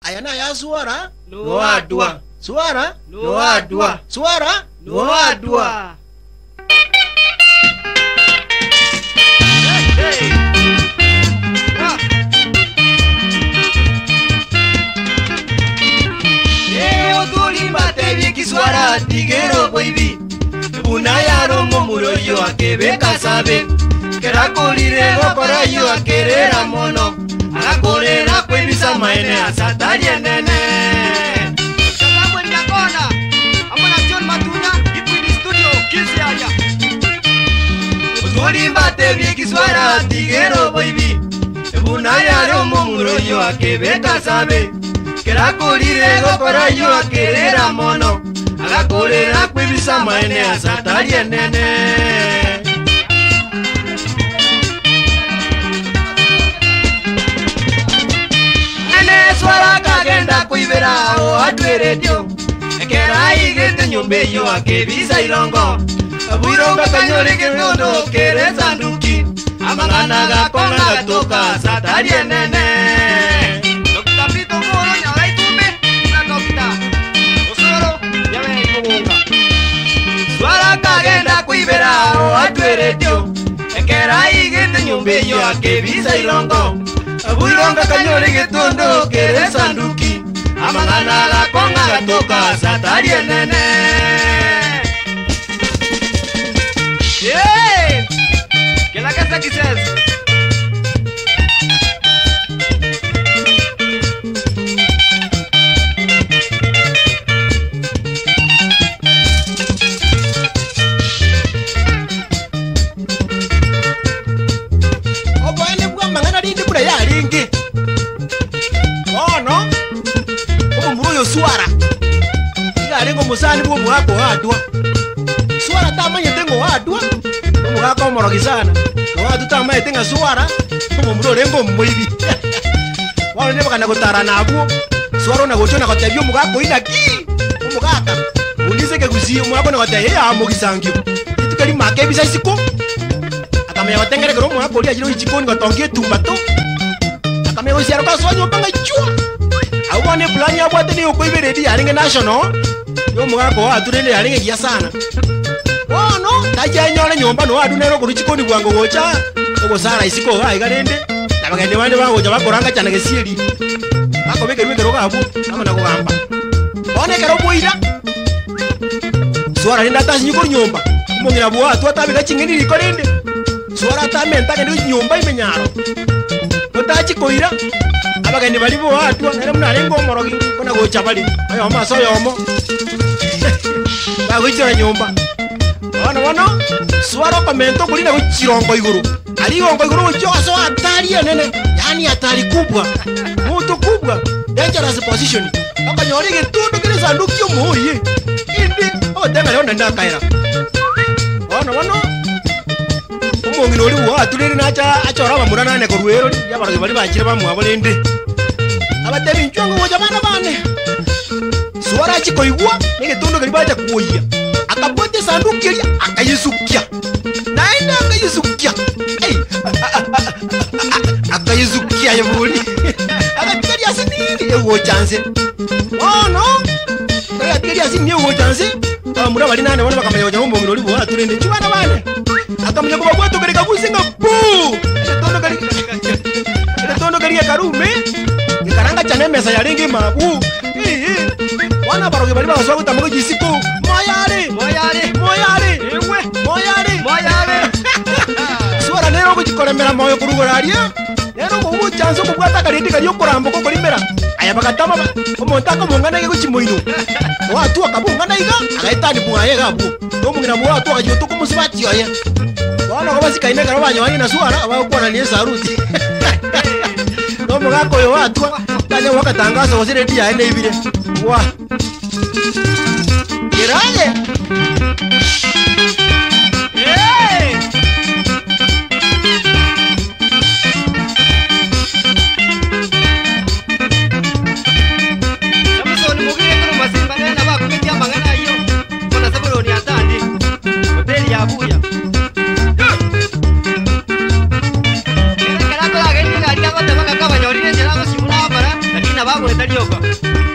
Aya naya Swara Noadwa. Swara Noadwa. Swara Noadwa. Kiswara tigero boibi buna yaro momuroyo akebeka sabe kerakorire gokorayo akerera mono agakorera kwebisa maene asatari enene. Samuel Nyakona amona John Matuna Ipwini Studio Kisiaria. Otulimbate byekiswara tigero boibi buna yaro momuroyo akebeka sabe kerakorire gokorayo akerera mono agakorera kwebisa maene asatari enene. Ene swara kagenda kuibera o atweretio ekera igete nyumba eyo akebisa irongo bwirongo kanyore ketondo kere sanduki amang'ana gakong'a gatoka satari enene. Dr. Pito Moro Nyara Itumbe na Dr. Osoro Nyaberi Mugunga. Swara kagenda kuibera o atweretio ekera igete nyumba eyo akebisa irongo bwirongo kanyore getondo kere sanduki amang'ana gakong'a gatoka satari enene. Yeah! Kela kesa kisesi. Oboene bwa mang'ana rinde buna yaringe bono omomura oyo Swara iga arenge omosani bwa omogaka oadwa. Swara tamanyete ng'a oadwa omogaka omorogi sana oadwa tamanyete ng'a Swara omomura orenge omoibi. Bono nebakana gotarana abwo Swara ona gocha ona gotebia omogaka oyi naki omogaka unise kegusi omogaka ona gotebia eya mogisangio rituko rimaka ebisa isiko akamenya gotengerekera omogaka oria achire gochikoni gotongia etumbato akamenya gosiara kwasoa nyomba ng'aichwa abo bono epulani abwate niyo okoibera eri yarenge national yo omogaka oo aturende yarenge giya sana bono tachianyore nyomba no adu nere okorwa chikoni bwango gocha ogosara isiko iga iga rende na bagende bande bagocha bakoranga chana gesieri bakobekerwa ekero gabwo bamana kogamba bono ekero bwaira Swara rende atasinyi korwa nyomba omong'ina bwa atwa atabeka ching'eni riko rende Swara atamenta agende nyomba imenyaro otachi koira abageni bari bo atwa nere muna arenge omorogi kona gocha bari oyomo ase oyomo bagoichora nyomba bono bono Swara okomenta okorina gochirongo igoro ari igongo igoro gochia ogasoa hatari enene yani hatari kubwa moto kubwa dangerous position okonyora egetundu kere esanduki omoiye indi ogotenga rero nende akaera bono bono omong'ina ori bwa aturere nacha achora abamura nane korwa erori abarogi bari bachire bamwabo rende abatebi nchwango gocha bana bane Swara achikoigwa negetundu keri bacha kuoyia akabwata esanduki eria akayisukia naende akayisukia ei akayisukia yeburi agatigaria ase nini egocha nse bono agatigaria ase nini egocha nse abamura bari nane bono bakamanya gocha omong'ina ori bwa aturende nchu bana bane akamanya kobabwatokereka kabuse ng'a bu egetondo keri egetondo keri gekarume gekaranga chana emesa yarenge mabu wana barogi bari bagasoa gotama gochisiko moyare Moyare. moyare Ewe. moyare Moyare. Swara nero ogochikoremera moyo korugoro aria nero ogogocha okobwata akarindi karia okoramboka okorimera aya bagatama omonto akomong'ana iga gochimoino oatwa akabong'ana iga agaetani bwaye iga abwo nomong'ina bwa atwa akachiotoka omosubati oye bono kobasikaine ekero banyoanye na Swara bagokwanania esaruti nomogaka oyo watwa tanya gwakatangaso gose redi yaye neibire wa keraye. Hey! Samson mugire kuru masimba nena bakumetia mang'ana ayo kona Sabuloni atandi hoteli ya Buya. Kera kera Rioka.